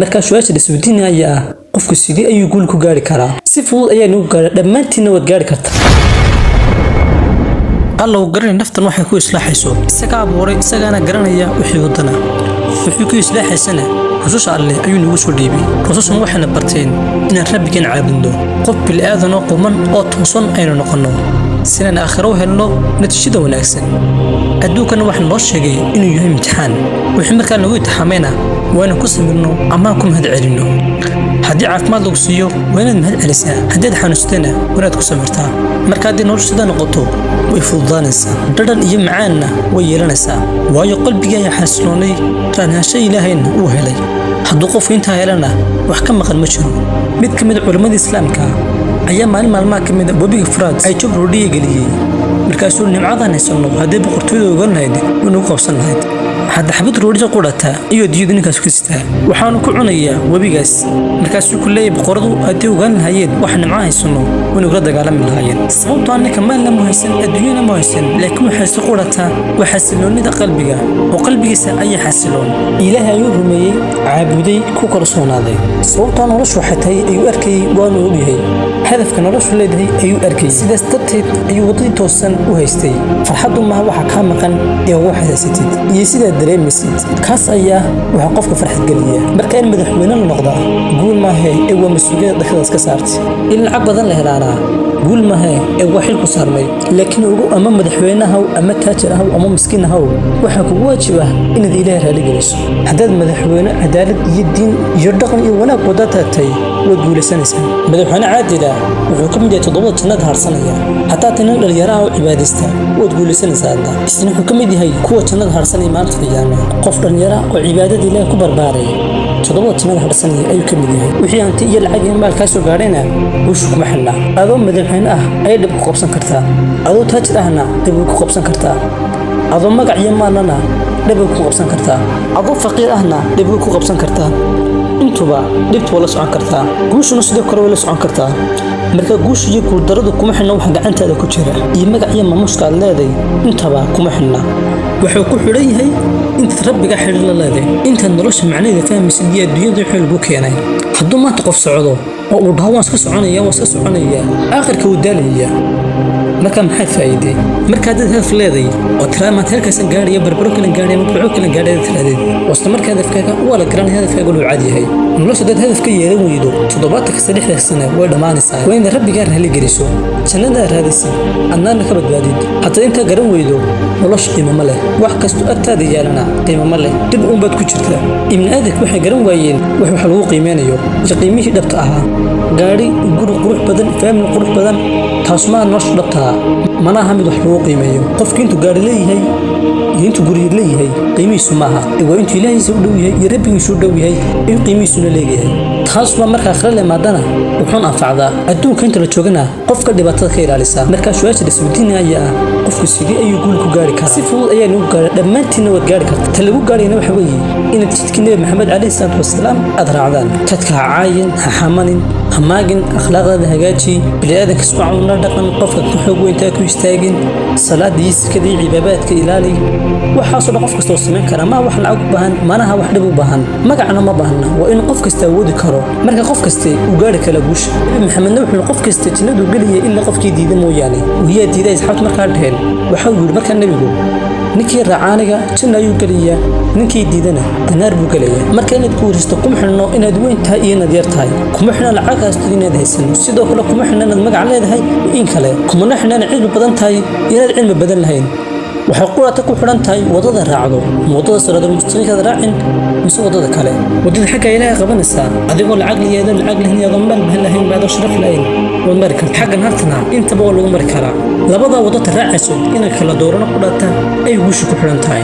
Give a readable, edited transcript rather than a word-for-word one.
Markaa su-aasha la isweydiinaya ah: qofku sidee ayuu guul ku gaari karaa? Si fudud ayaa nagu gaara, dhammaantiinna waad gaari kartaa. Allow garanay naftan waxay ku islaaxayso. Isagaa abuuray, isagaana garanaya wixii wadana wuxuu ku islaaxaysana. Rususha Alleh ayuu nagu soo dhiibay. Rusushan waxayna barteen inaan Rabbigeen caabudno, qof bil'aadan oo quman oo toosan aynu noqonno, sinaan aakhiro u helno natiijada wanaagsan. Adduunkana waxaa noo sheegay inuu yahay imtixaan. Wixii markaa nagu imtixaamayna waa inaan ku samirno amaan ku mahad celinno. Haddii caafimaad lagu siiyo, waa inaad mahad celisaa. Haddaad xanuunsatana, waa inaad ku samirtaa. Marka haddii noloshu sidaa noqoto, way fududaanaysaa, dhadhan iyo macaanna way yeelanaysaa, waayo qalbigii ayaa xasiloonay, raanaansho Ilaahayna uu helay. Hadduu qofku intaa helana, wax ka maqan ma jiro. Mid ka mid a culammadii Islaamka ayaa maalin maalmaha ka mid a webiga Furaad ay jab roodhiya geliyey. Markaasuu: "Nimcadan haysanno haddii boqortooyada ogaan lahayd, way nagu qabsan lahayd." Hadda xabad roodhida qudhata ayuu adduunyadu ninkaas ku sitaa, waxaanu ku cunayaa webigaas. Markaasuu ku leeyahy: "Boqoradu haddii ogaan lahaayeen wax nimco haysanno, way nagula dagaalami lahaayeen." Sababtoo ninka maalna mu haysan, adduunyana mu haysan, laakiin waxay si qudhataa waa xasiloonnida qalbiga, oo qalbigiisa ayaa xasiloon. Ilaahay ayuu rumeeyey, caabuday, ku kalsoonaaday. Sababtoo noloshu waxay tahay ayuu arkayey, waanu ogyahay. Hadafka noloshu leedahay ayuu arkayey. Sidaas darteed ayuu waddadii toosan u haystay. Farxaddu maaha waxa kaa maqan ee waxaad haysatid iyo sidaad dareemaysid. Kaas ayaa waxa qofka farxad geliya. Marka in madaxweyne la noqdaa guul maahe ee waa mas-uuliyadda dhakadaas ka saartay. In lacag badan la helaanaa guul maahe ee waa xil ku saarmay. Laakiin ugu ama madaxweyne ahaw, ama taajir ahaw, ama miskiin ahaw, waxaa kugu waajib ah inaad Ilaahay raali geliso. Haddaad madaxweyne cadaalad iyo diin iyo dhaqan iyo wanaag wada taagtay, waad guulaysanaysaa. Madaxweyne caadil ah wuxuu ka mid yahay toddobada jannada harsanaya. Haddaad tahay nin dhalinyaraha oo cibaadaysta, waad guulaysanaysaa. Hadda isna wuxuu ka mid yahay kuwa jannada harsanaya maalinta Qiyaame. Qof dhalinyara oo cibaadada Ilaahay ku barbaaray, toddobada jannada harsanaya ayuu ka mid yahay. Wixii hanti iyo lacag iyo maal kaa soo gaadhayna, guushu kuma xidhna. Adoo madaxweyne ah ayay dhib ku qabsan kartaa, adoo taajir ahna dhib ku qabsan kartaa, adoo magac iyo maalnana dhib ku qabsan kartaa, adoo faqiir ahna dhib ku qabsan kartaa. Intuba dhibtu waa la socon kartaa, guushuna sidoo kale way la socon kartaa. Marka guusha iyo guuldaradu kuma xidhna waxa gacantaada ku jira iyo magac iyo maamuuska aad leeday. Intaba kuma xidhna. Wuxuu ku xidhan yahay intaad Rabbiga xidhiir la leeday, intaad nolosha macnaheeda fahmaysid iyo adduunyada wixii lagu keenay. Hadduu maanta qof socdo oo uu dhaho: "Waan iska soconaya, waan iska soconaya," aakhirka wuu daalaya. Marka maxaad faa'iiday? Marka haddaad hadaf leeday oo tiraa: "Maanta halkaasaan gaadhaya, Barbaro kalan gaadhaya ama Burco kalan gaadhaya," tiraahdeed, oo isla markaa hadafkaaga waa la garanaya, hadafkaaga loo cad yahay. Nolosha haddaad hadaf ka yeelan weydo, 70 kasta 60 sane way dhammaanaysaa. Waa inaad Rabbigaa raali geliso, jannadaa raadisid, adnaana ka badbaadid. Haddaad intaa garan weydo, nolosha qiimo ma leh. Wax kastoo agtaada yaalana qiimo ma leh, dhib uunbaad ku jirtaa. Ibni aadanka waxay garan waayeen wax lagu qiimeynayo iyo qiimihii dhabta ahaa. Gaadhi, guri qurux badan, family qurux badan, taas maa nolosha dhabtaa, mana aha mid wax lagu qiimeeyo. Qofki intuu gaari leeyahay iyo intuu guriga leeyahay qiimihiisu maaha, ee waa intuu Ilaahiisa u dhow yahay iyo Rabbigiisu u dhow yahay ayuu qiimihiisuna leeyahay. Taas waa marka akhira limaadana wuxuun anfacdaa, adduunka inta la joogana qofka dhibaatada ka ilaalisaa. Markaa su-aasha la isweydiinaya ah: qofku sidee ayuu guul ku gaari karaa? Si fudud ayaa nagu gaara, dhammaantiinna waad gaari kartaa. Ta lagu gaarayna waxa weeye inaad jidkii Nebi Maxamed calayhi salaatu wasalaam aad raacdaan. Dadka ha caayin, ha xamanin, ha maagin, akhlaaqdaada hagaaji, bini'aadanka si wacan ula dhaqan, qofka ku xoog weyntaa ku istaagin, salaada iyo sikada iyo cibaadaadka ilaali. Waxaasoo dhan qof kasta oo samayn kara. Maa wax lacag u baahan, manaha wax dhib u baahan, magacna ma baahna. Waa in qof kasta awoodi karo. Marka qof kaste uu gaari kara guusha. Nabi Maxamedna wuxuu: "Qof kasta jannadu gelaya ilaa qofkii diida mooyaane." "Wiyaa diiday?" asxaabtu markaa dheheen. Waxau yidhi markaa nebigu: "Ninkii raacaaniga janna ayuu gelayaa, ninkii diidana naar buu gelayaa." Marka inaad guuraysto kuma xidhno inaad weyn tahay iyo inaad yar tahay, kuma xidhno lacag haysto inaad haysano, sidoo kale kuma xidhno inaad magac leedahay in kale, kumana xidhno inaad cilmi badan tahay iyo inaad cilmi badan lahayn. Waxay qurata ku xidhan tahay wadada raacdo. Ma wadada siraadul mustaqiimkaad raacin mise wadada kale? Wadada xagga Ilaahay qabanaysaa, adigoo lacag liyeedo, lacag lahayn, adoo maal bahan lahayn, adoo sharaf lahayn, waad mari karta. Xaggan hartana intaba waa lagu mari karaa. Labada waddo ta raacayso inay kala doorano ku dhata ay guusha ku xidhan tahay.